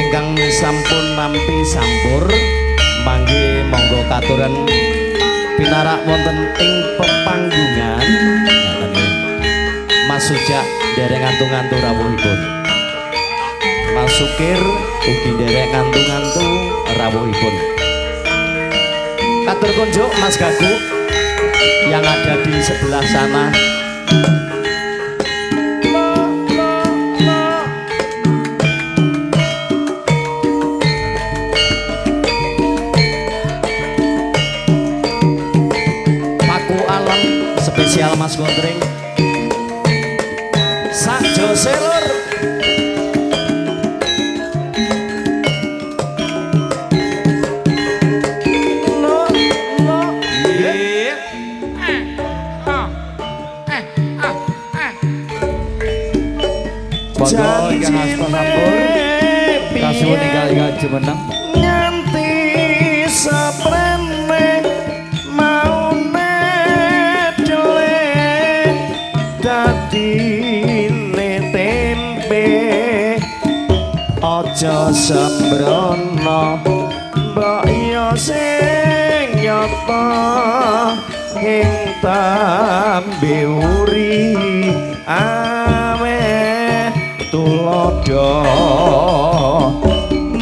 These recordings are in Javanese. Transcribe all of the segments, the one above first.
Ingkang sampun nampi sampur mangge monggo katuran pinarak wonten ing pepanggungan. Mas Sujak nderek ngantu-ngantu rawuhipun. Mas Sukir ugi nderek ngantu-ngantu rawuhipun. Katur kunjuk Mas Gagu yang ada di sebelah sana. Paku Alam spesial Mas Gondreng. Sakjo Selur. Monggo ingkang asta sampur kasuwun ingkang jumeneng nganti saprene maune dhewe dadine tempe aja sembrono mbok yo sing nyata ing tambe uri awe tulodo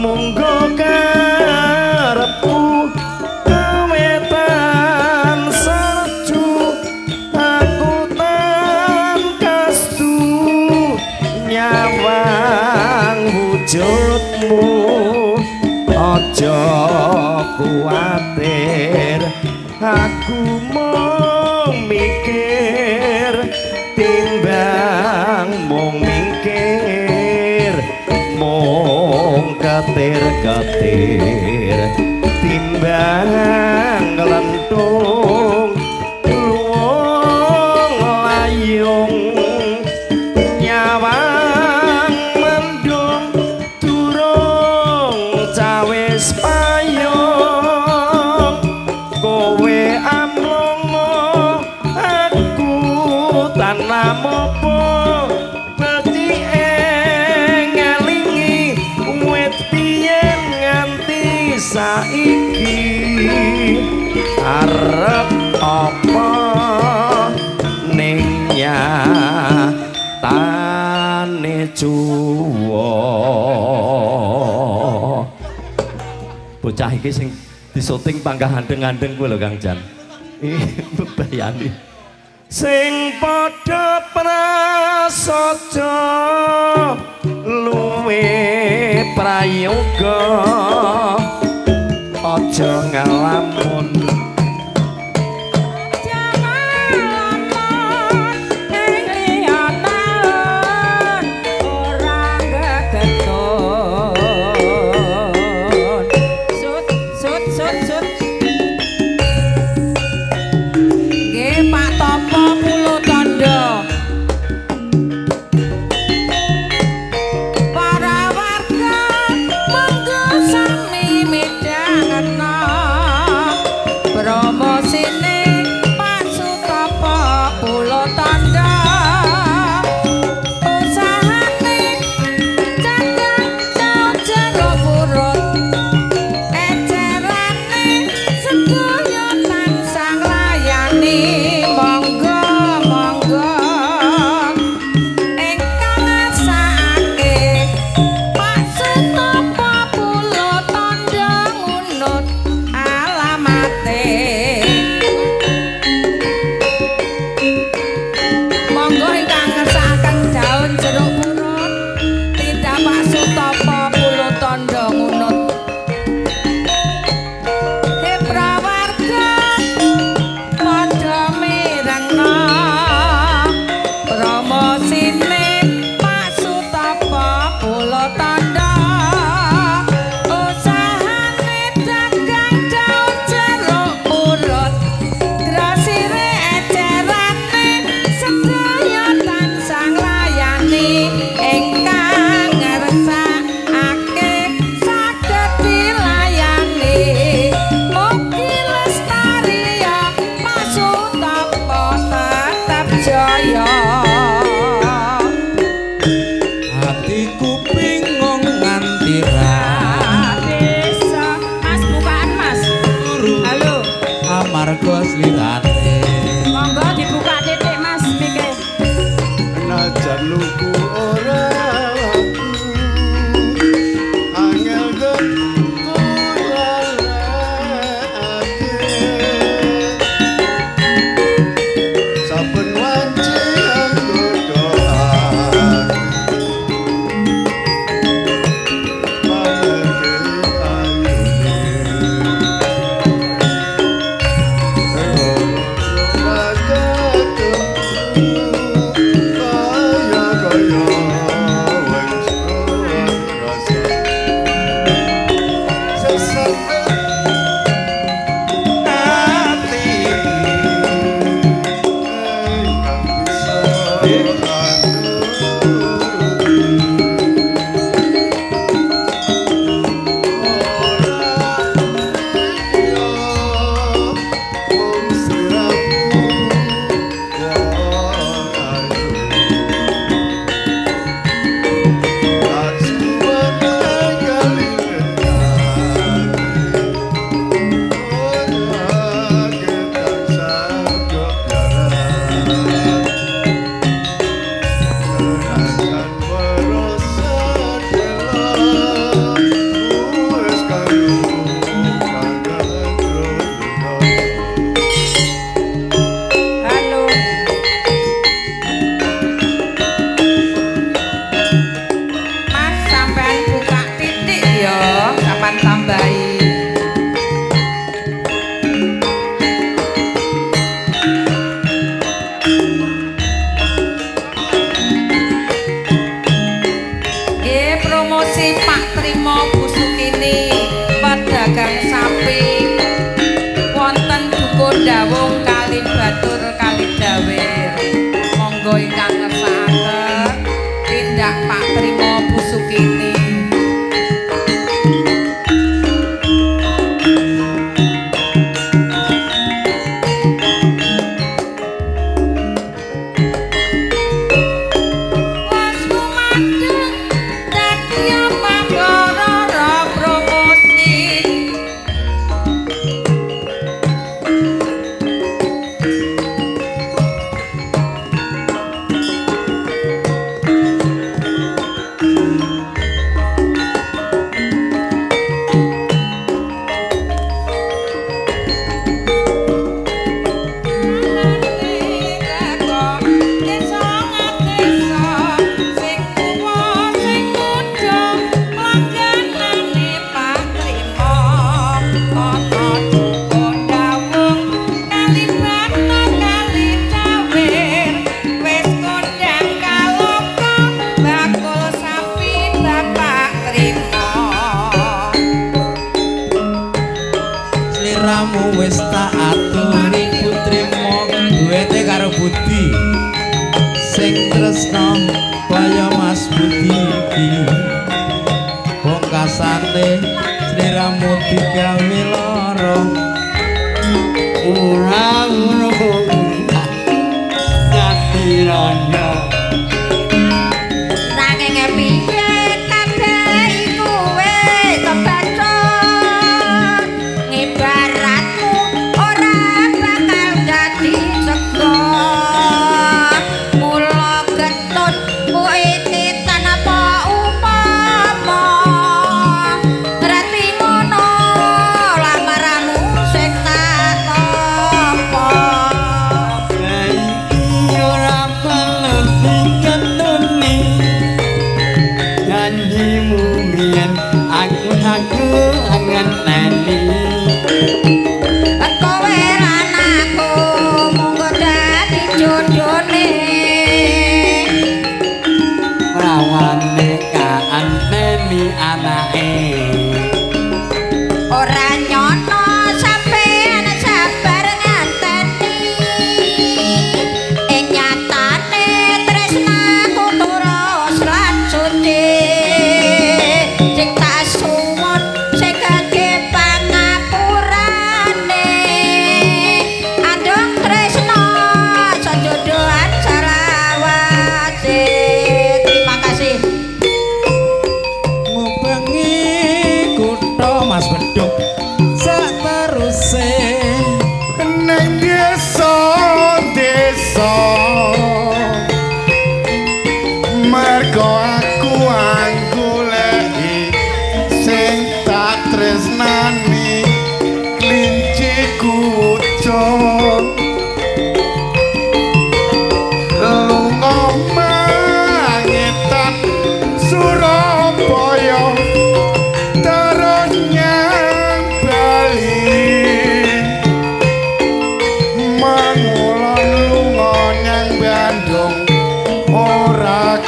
munggo karepku kawetan serju aku tan kastu nyawang wujudmu aja kuwatir aku mung mikir timbang mung mikir mung ketir-ketir timbang nglentung luwung layung nyawang mendung durung cawis payung kowe amlongo aku tanam opo saiki arep apa ning nyatane cuwa. Bocah iki sing disoting panggah andeng-andeng kuwi lho Kang Jan. Iki bebayani. Sing padha prasaja luwe prayoga aja ngalamun aja ngalamun ing liya taun ora gegetun sut sut sut sut. Nggih Pak Topo Pulo Tondo. Para warga monggo sami midhangetna promosine Pak Sutopo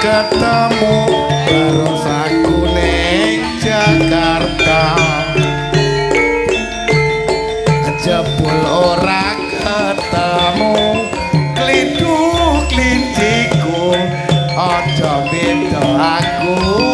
Ketemu terus aku ning Jakarta. Jebul ora ketemu klindu klinciku. Aku